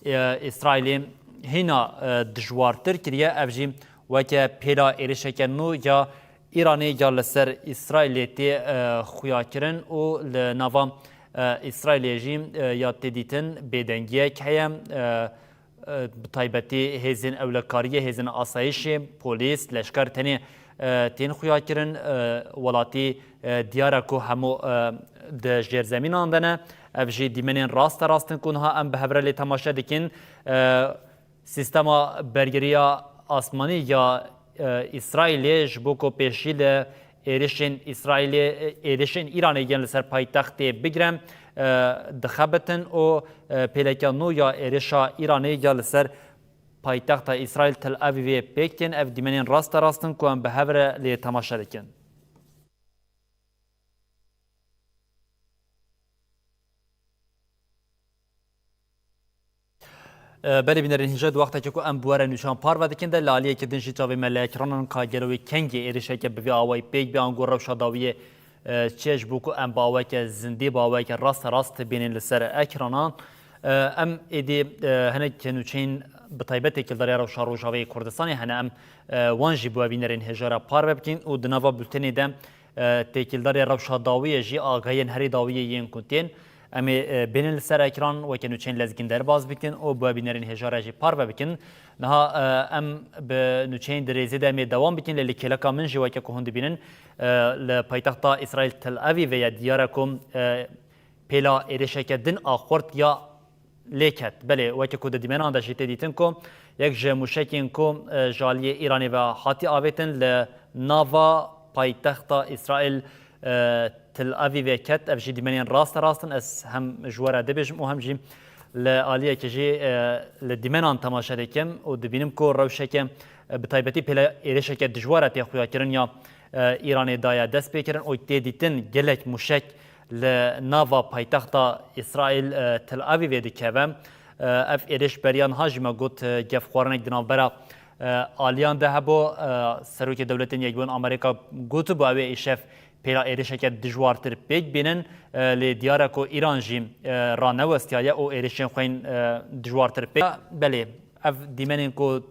e, Îsraîlê hîna, e, dijwartir kiriye. Ev jî weke pêla êrişeke nû ya Îranê ya li ser Îsraîlê tê, e, xuyakirin û li nava, e, Îsraîlê jî, e, ya tê dîtin bêdengiyek heye. E, e, bi taybetî hêzên ewlekariyê, hêzên asayişê, polîs, leşker tenê, e, tên xuyakirin. E, welatî, e, diyar e ku hemû, e, di jêrzemînan de ne. Ev jî dîmenên rasterast in ku niha em bi hev re lê temaşe dikin. E, Sîstema bergiriya asmanî ya, e, Îsraîlê ji bo ku pêşî li êrişên Îsraîlê, e, êrişên Îranê yên li ser paytextê bigire, e, dixebitin û, e, pêleke nû ya êrişa Îranê ya li ser paytexta Îsraîl Tel Avîvê pêk tên. Ev dîmenên rasterast in ku em bi hev re lê temaşe dikin. E, belê bînerên hêja, di wextekê ku em bi we re nûçan parve dikin de, li aliyekî din jî çavê me li ekranan ka gelo wê kengê êrişeke bi vî awayî pêk bê, ango rewşa dawiyê, e, çi ye, ji bo ku em bi awayeke zindî, bi awayeke rasterast bînin li ser ekranan. E, em êdî, e, hinek nûçeyên bi taybet têkildarî rewşa Rojavayê Kurdistanê hene, em, e, wan jî bi we bînerên hêja re parve bikin û di nava bultenê de, e, têkildarî rewşa dawiyê jî agahiyên herî dawiyê yên ku tên. Em ê, e, bênin li ser ekran weke nûçeyên lezgîn derbas bikin û bi we bînerên hêja re jî parve bikin. Niha, e, em bi nûçeyên di rêzê de em ê dewam bikin, lê li kêleka min jî weke ku hûn dibînin, e, li paytexta Îsraîl Tel Avîvê ye, diyar e ku, e, pêla êrişeke din a xurt ya lê ket. Belê, weke ku di dîmenan de jî tê dîtin ku yek ji mûşekên ku, e, ji aliyê Îranê ve hatî avêtin li nava paytexta Îsraîl, e, Tel Avîvê ket. Ev jî dîmenên rasterast in. Ez hem ji we re dibêjim û hem jî li aliyekê jî, e, li dîmenan temaşe dikim û dibînim ku rewşeke, e, bi taybetî pêle êrişeke dijwar e tê xuyakirin ya, e, Îranê daye destpêkirin û tê dîtin gelek mûşek li nava paytexta Îsraîl, e, Tel Avîvê dikeve. E, ev êrîş beriya niha jî me got, e, gefxwarinek di navbera, e, aliyan de hebû. E, Serokê Dewletên Yekbûn Amerîka gotibû ew ê îşev pêla êrişeke dijwartir pêk bînin, e, lê diyar e ku Îran jî, e, ranewestiyaye û êrişên xwe yên, e, dijwartir pêk. Belê, ev dîmenên ku,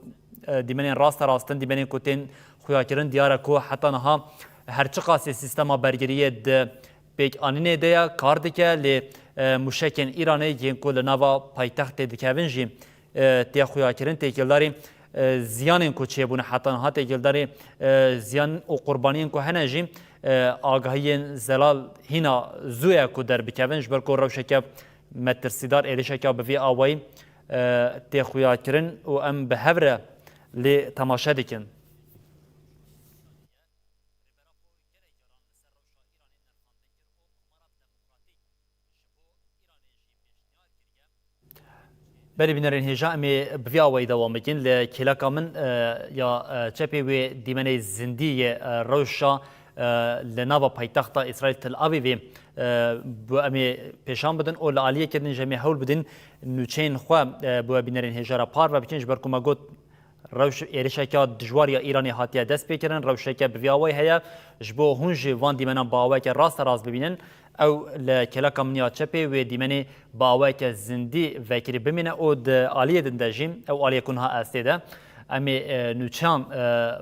e, dîmenên rasterast in, dîmenên ku tên xuyakirin, diyar e ku heta niha her çiqasê sîstema bergiriyê di pêkanînê de ye, kar dike, lê, e, mûşekên Îranê yên ku li nava paytextê dikevin jî, e, tê xuyakirin, têkildarî, e, ziyanên ku çêbûne heta niha, têkildarî, e, ziyan û qurbaniyên ku hene jî, e, agahiyên zelal hîna zû ye ku derbikevin, ji ber ku rewşeke metirsîdar, êrişeke bi vî awayî, e, tê xuyakirin û em bi hev re lê temaşe dikin. Belê bînerên hêja, em ê bi vî awayî dewam bikin. Li kêleka min, e, ya, e, çepê wê dîmenê zindî yê, e, rewşa, e, li nava paytexta Îsraîl Tel Avîvê, e, bi em ê pêşan bidin û li aliyekê din jî em ê hewl bidin nûçeyên xwe, e, bi we bînerên hêja re parve bikin, ji ber ku me got, rewş êrişeke dijwar ya Îranê hatiye destpêkirin, rewşeke bi vî awayî heye. Ji bo hûn jî van dîmenan bi awayeke rasterast bibînin, ew li kêleka min ya çepê wê dîmenê bi awayeke zindî vekirî bimîne û di aliyê din de jî, ew aliyê ku niha ez tê de, em ê, e, nûçeyan, e,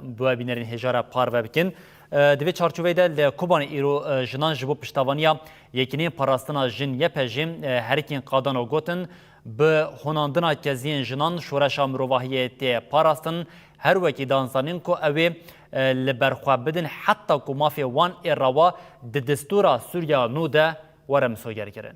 bi we bînerên hêja re parve bikin. E, di vê çarçoveyê de li Kobanê îro, e, jinan ji bo piştevaniya Yekîneyên Parastina Jin, Y P J, e, herikên qadan û gotin, bi honandina keziyên jinan şoreşa mirovahiyê tê parastin, her wekî dan zanîn ku ew ê, e, li ber xwe bidin heta ku mafê wan ê rewa di destûra Sûriya nû de were misogerkirin.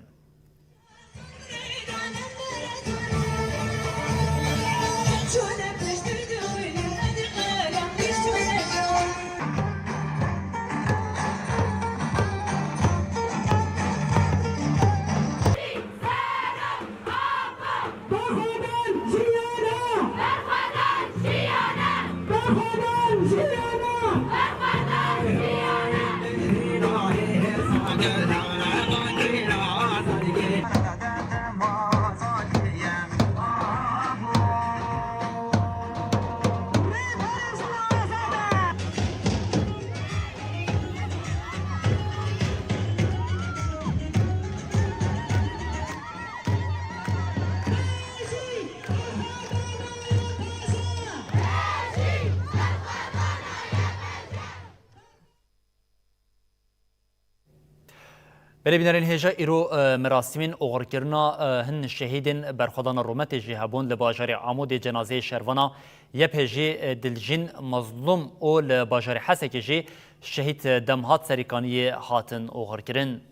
Belê bînerên hêja, îro, e, merasîmên oxirkirina, e, hin şehîdên berxwedana rûmetê jî hebûn. Li bajarê Amûdê cenazeyê şervana Y P J, e, Dilcîn Mezlûm û li bajarê Hesekê jî şehîd, e, Demhat Serîkaniyê hatin oxirkirin.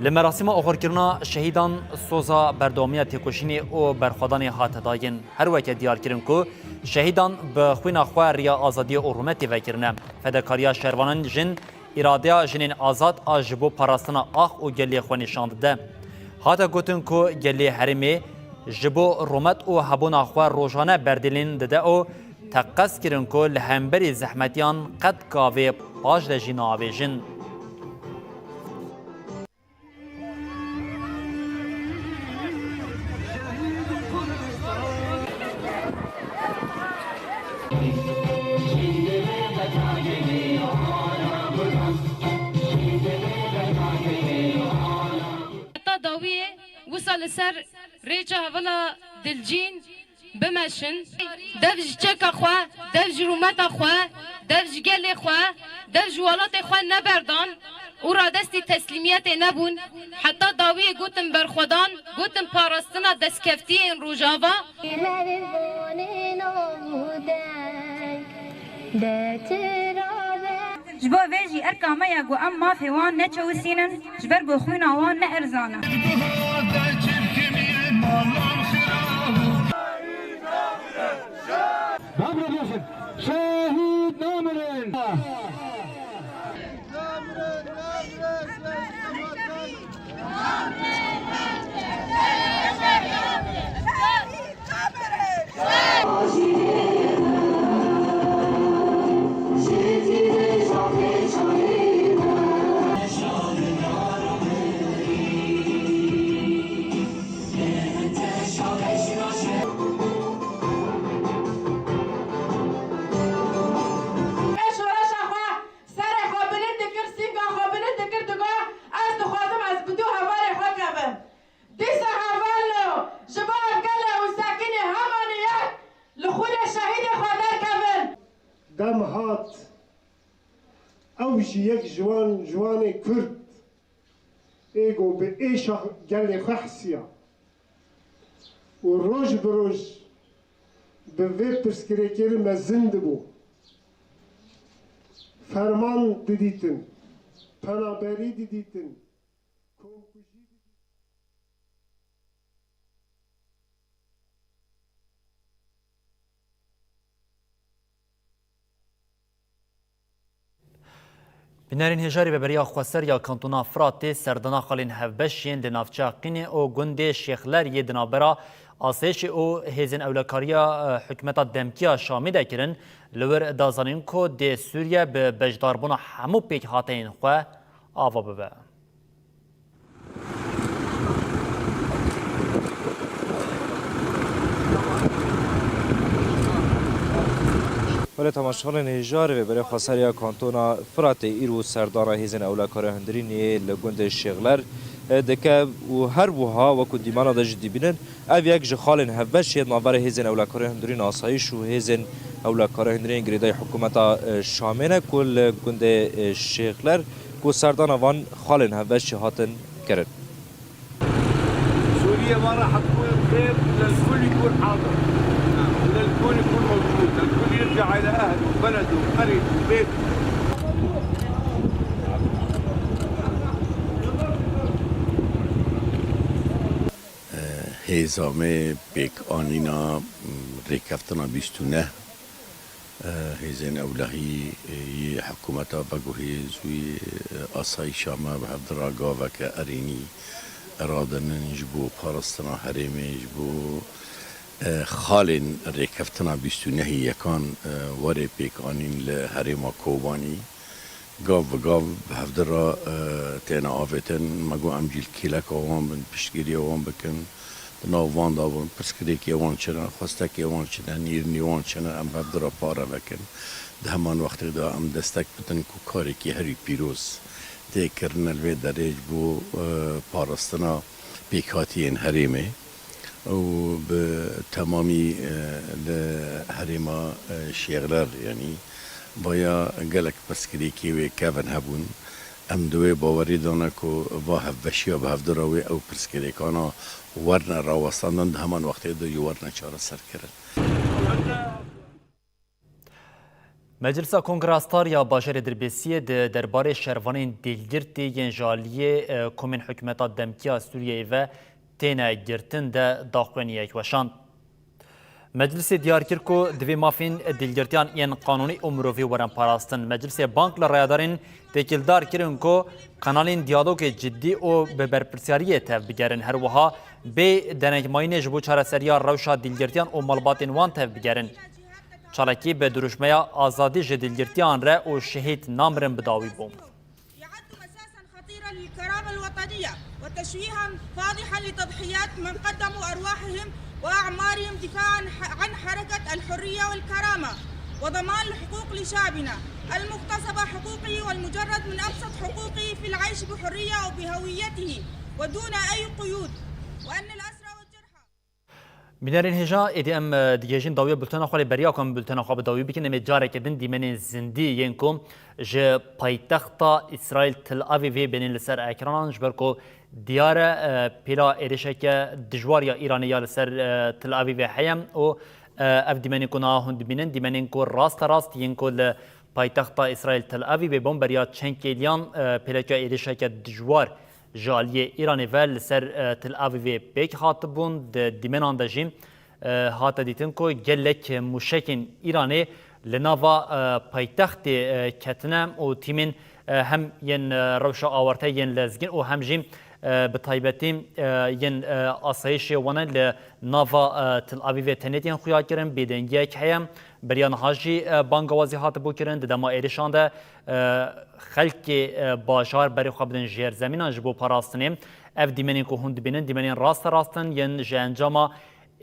Li merasîma oxirkirina şehîdan soza berdewamiya têkoşînê û berxwedanê hate dayîn. Her weke diyarkirin ku şehîdan bi xwîna xwe riya azadiyê û rûmetê vekirine. Fedakariya şervanan jin, îradeya jinên azad a ji bo parastina ax û gelê xwe nîşan dide. Hate gotin ku gelê herêmê ji bo rûmet û hebûna xwe rojane berdêlên dide û teqez kirin ku li hemberî zehmetiyan qet gavê paş de jî naavêjin. Heta dawiyê wisa li ser rêça hevila Dilcîn bimeşin. Dev ji çeka xwe, dev ji rûmeta xwe, dev ji gelê xwe, dev ji welatê xwe neberdan û radestî teslîmiyetê nebûn. Heta dawiyê gotin berxwedan, gotin parastina destkeftiyên Rojava. Ji bo vê jî erka me ye ku em mafê wan neçewisînin, ji ber ku xwîna wan ne erzan e. Dabre bêjin, şehîd namirin. Dem hat, ew jî yek ji wan, ji wanê Kurd ê ku bi êşa gelê xwe hesiya û roj bi roj bi vê pirsgirêkê re mezin dibû. Ferman didîtin, penaberî didîtin, komkujî didîtin. Bînerên hêjarî, Rêveberiya Xweser ya Kantona Firatê serdana xalên hevbeş yên li navçeya Qînê û gundê Şêxler yê di navbera asayişê û hêzên ewlekariya, e, hikûmeta demkî ya Şamê de kirin, li wir da zanîn ku dê Sûriye bi beşdarbûna hemû pêkhateyên xwe ava bibe. Belê temaşevanên hêja, Rêveberiya Xweser ya Kantona Firatê îro serdana hêzên ewlekariya hundirînê li gundê Şêxler, e, dike û her wiha wekû dîmena de jî dibînin, ev yek ji xalên hevbeş yê di navbera hêzên ewlekariya hundirîn asayîş û hêzên ewlekariya hundirîn girêdayî hikûmeta, e, Şamê ne ku li gundê, e, Şêxler ku serdana van xalên hevbeş jî hatin kirin. سوريا ما راح تكون بخير إلا الكل يكون حاضر، إلا الكل يكون موجود، الكل يرجع إلى أهله وبلده وقريته وبيته. Hêza me pêkanîna, mm, rêkeftina bîst û neh, e, hêzên ewlehî, e, yê hikûmeta veguhêz û yê, e, asayîşa me bi hevdira gaveke erênî radinin ji bo parastina herêmê, ji bo, e, xalên rêkeftina bîst û nehê yekan, e, werê pêkanîn li herêma Kobanî. Gav bi gav bi hevdira, e, têne avêtin. Me got em jî li kêleka wan bin, piştgiriya wan bikin. Di nav wan de bin, pirsgirêkê wan çi ne, xwestekê wan çi ne, nîrînê wan çi ne, em bi hevdira pare vekin. Di heman wextê de em destek bidin ku karekî herî pîroz tê kirine li vê derê ji bo, e, parastina pêkhatiyên herêmê. Û bi temamî, e, li herêma, e, Şêxler, yanî vaya gelek pirsgirêkê wê kevin hebûn. Em di wê bawerî de ne ku va hevbeşiya bi hevdira wê ew pirsgirêkana werne rawestandin, di heman wextê de jî werne çareserkirin. Meclisa Kongreya Star ya Bajarê Dirbêsiyê di derbarê şervanên dîlgirtî yên ji aliyê, e, komên hikûmeta demkî ya Sûriyeyê ve têne girtin de daxuyaniyek weşand. Meclisê diyar kir ku divê mafên dîlgirtiyan yên qanûnî û mirovî werin parastin. Meclisê bang li rayedarên têkildar kirin ku kanalên diyalogê cidî û bi berpirsiyariyê tevbigerin. Her wiha bê denengmayînê ji bo çareseriya rewşa dîlgirtiyan û malbatên wan tevbigerin. Çalakî bi dirûşmeya azadî ji dîlgirtiyan re û şehîd namirin bi dawî bû. يعد أساسا خطيرا للكرامة الوطنية وتشويها فاضحا لتضحيات من قدموا أرواحهم وأعمارهم دفاعا ح- عن حركة الحرية والكرامة وضمان الحقوق لشعبنا المغتصب حقوقه والمجرد من أبسط حقوقه في العيش بحرية وبهويته ودون أي قيود، وأن الأسرى والجرحى Bînerên hêja, êdî em, e, digihêjin dawiya bultena xwe, lê beriya ku em bultena xwe bi dawî bikin, em ê careke din dîmenên zindî yên ku ji paytexta Îsraîl Tel Avîvê bênin li ser ekranan, ji ber ku diyar e, e, pêla êrişeke dijwar ya Îranê ya li ser, e, Tel Avîvê heye û, e, ev dîmenên ku niha hûn dibînin, dîmenên ku raste rast yên ku li paytexta Îsraîl Tel Avîvê bûn, beriya çend kêliyan, e, pêlekiya êrişeke dijwar ji aliyê Îranê ve li ser, e, Tel Avîvê pêk hatibûn. Di dîmenan de jî, e, hate dîtin ku gelek mûşekên Îranê li nava, e, paytextê, e, ketine û tîmên, e, hem yên, e, rewşa awarte yên lezgîn û hem jî, e, bi taybetî, e, yên, e, asayişê wan e li nava, e, Tel Avîvê tenêtiyên xuya kirin, bêdengiyek heye. Beriya niha jî, e, bangawazî hatibû kirin. Di dema êrişan de, e, xelkê, e, bajar berê xwe bidin jêr zemînan ji bo parastinê. Ev dîmenên ku hûn dibînin, dîmenên raste rast in yên ji encama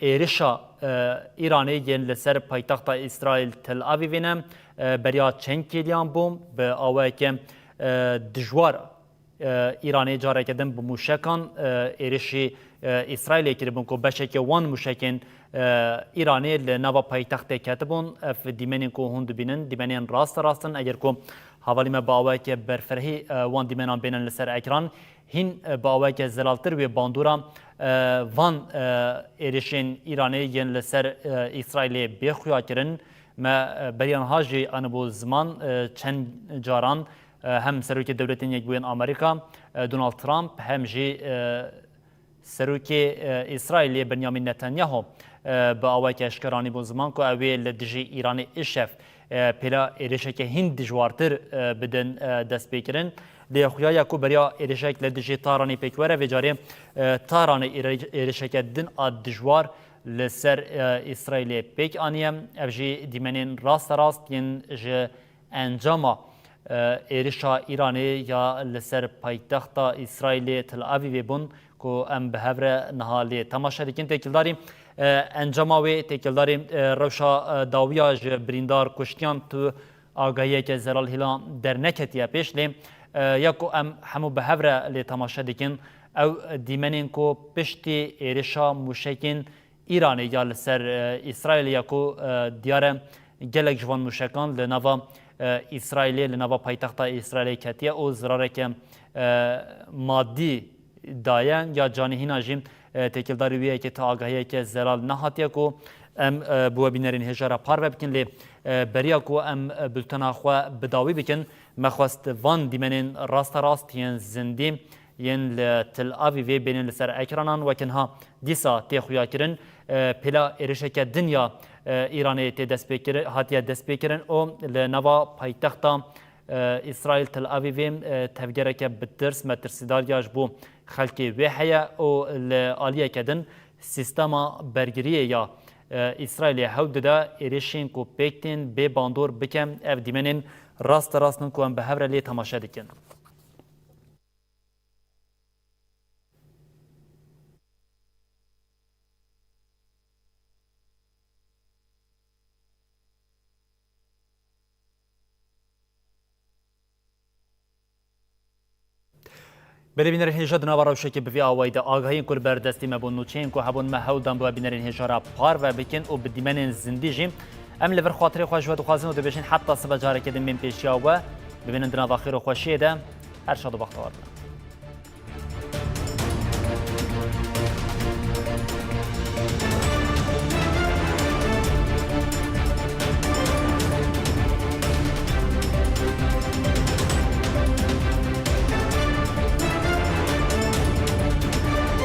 êrişa, e, Îranê yên li ser paytexta Îsraîl Tel Avîvê ne. E, beriya çend kêliyan bû, bi awayeke, e, dijwar, e, Îranê careke din bi mûşekan, e, êrişî e, Îsraîlê kiribûn ku beşeke wan mûşekên, e, Îranê li nava paytextê ketibûn. Ev dîmenên ku hûn dibînin, dîmenên rasterast in. Eger ku hevalî me bi awayeke berfirehî, e, wan dîmenan bênin li ser ekran, hîn, e, bi awayeke zelaltir wê bandora, e, van, e, êrişên Îranê yên li ser, e, Îsraîlê bê xuya kirin. Me, e, beriya niha jî anibû ziman, e, çend caran, e, hem Serokê Dewletên Yekbûyên Amerîka, e, Donald Trump, hem jî, e, Serokê, e, Îsraîlê Benyamin Netanyahu, e, bi awayeke eşkere anîbû ziman ku ew ê li dijî Îranê îşev, e, pêla êrişeke hîn dijwartir, e, bidin, e, destpêkirin. Lê xuya ye ku beriya êrişek li dijî Tahranê pêk were, vê carê, e, Tahranê êre-, êrişeke din a dijwar li ser, e, Îsraîlê pêk aniye. Ev jî dîmenên rasterast yên ji encama, e, êrişa Îranê ya li ser paytexta Îsraîlê Tel Avîvê bûn ku em bi hev re niha lê temaşe dikin. Têkildarî, e, encama wê, têkildarî, e, rewşa, e, dawiya ji birîndar kuştiyan tu agahiyeke zelal hêla derneketiye pêş, lê, e, ya ku em hemû bi hev re lê temaşe dikin, ew dîmenên ku piştî êrişa mûşekên Îranê ya li ser, e, Îsraîlê ya ku, e, diyar e gelek ji van mûşekan li nava, e, Îsraîlê, li nava paytexta Îsraîlê ketiye û zirareke, e, madî daye ya canihîna jî, e, têkildarî wî yekê ta agahiyeke zelal nehatiye ku em, e, bi we bînerên hêja re parve bikin, lê, e, beriya ku em, e, bultena xwe bi dawî bikin, me xwest van dîmenên rasterast yên zindî yên li Tel Avîvê bênin li ser ekranan, weke niha dîsa tê xuyakirin, e, pêla êrişeke din ya, e, Îranê tê destpêkirin, hatiye destpêkirin û li nava paytexta, e, Îsraîl Tel Avîvê, e, tevgereke bi tirs, metirsîdar ya ji bo xelkê wê heye û li aliyeke din sîstema bergiriyê ya, e, Îsraîlê hewl dide êrişên ku pêk tên bê bandor bike. Ev dîmenên rasterast in ku em bi hev re lê temaşe dikin. Belê bînerên hêja, di nava rewşekê bi vî awayî de agahiyên ku li ber destî me bûn, nûçeyên ku hebûn, me hewl dan bi we bînerên hêja re parve bikin û bi dîmenên zindî jî em li vir xatirê xwe ji we dixwazin û dibêjin heta sibe careke din bên pêşiya we. Bimînin di nava xêr û xweşiyê de. Her şad û bextewar bin.